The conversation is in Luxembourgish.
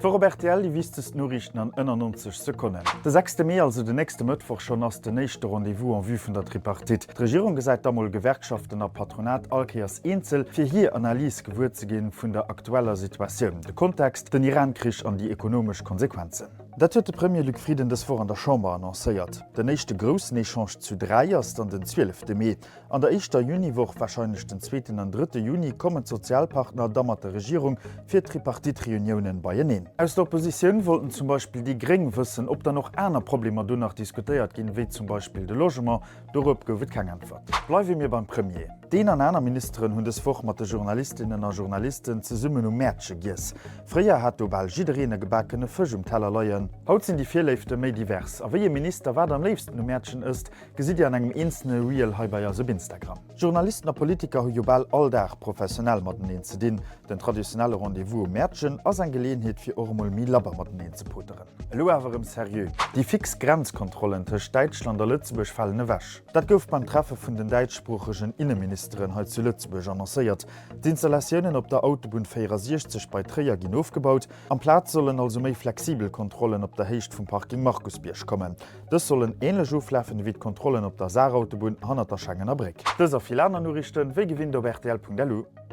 D'Woch op rtl, déi wichtegst Noriichten an ënner 90 Sekonnen. De sechste Mee, also den nächste Mëttwoch schonn, ass den éischte Rendez-vous en vue vun der Tripartite. D'Regierung gesäit da mol Gewerkschaften a Patronat all Kéiers eenzel, fir hir Analys gewuer ze ginn vun der aktueller Situatioun, de Kontext, den Iran-Krich an déi ekonomesch Konsequenzen. Dat huet de Premier Luc Frieden dës Woch an der Chamber annoncéiert. Den éischte groussen Echange zu 3 ass dann den 12 Mee. An der éischter Juniwoch, warscheinlech den zweeten an drëtte Juni, kommen d'Sozialpartner da mat der Regierung fir Tripartite-Reuniounen beieneen. Aus der Oppositioun wollten zum Beispill déi Gréng wëssen, ob dann och aner Problemer do nach diskutéiert ginn, wéi zum Beispill de Logement. Dorop gouf et keng Äntwert. Bleiwe mir beim Premier. Deen an aner Ministeren hunn dës Woch mat de Journalistinnen a Journalisten zesummen um Mäertche giess. Fréier hat do bal jiddereen e gebakene Fësch um Teller leien. Haut sinn déi Virléifte méi divers. A wéi ee Minister wat am léifsten um Mäertchen ësst, Gesitt Dir an engem eenzelne Reel hei bei eis op Instagram. Journalisten a Politiker hu jo bal all Dag professionell mateneen ze dinn. Den traditionelle Rendez-vous um Mäertchen ass eng Geleeënheet fir och emol méi labber mateneen ze poteren. Elo awer erëm seriö, Déi fix Grenzkontrollen tëscht Däitschland a Lëtzebuerg falen ewech. Dat gouf beim Treffe vun den däitschsproochegen Inneministeren hei zu Lëtzebuerg annoncéiert. D'Installatiounen op der Autobunn 64 bei Tréier ginn ofgebaut. Amplaz sollen also méi flexibel Kontrollen op der Héicht vum Parking Markusbierg kommen. Dës sollen änlech oflafen ewéi d'Kontrollen op der Saarautobunn hannert der Schengener Bréck. Dës a vill aner Noriichten wéi gewinnt op rtl.lu.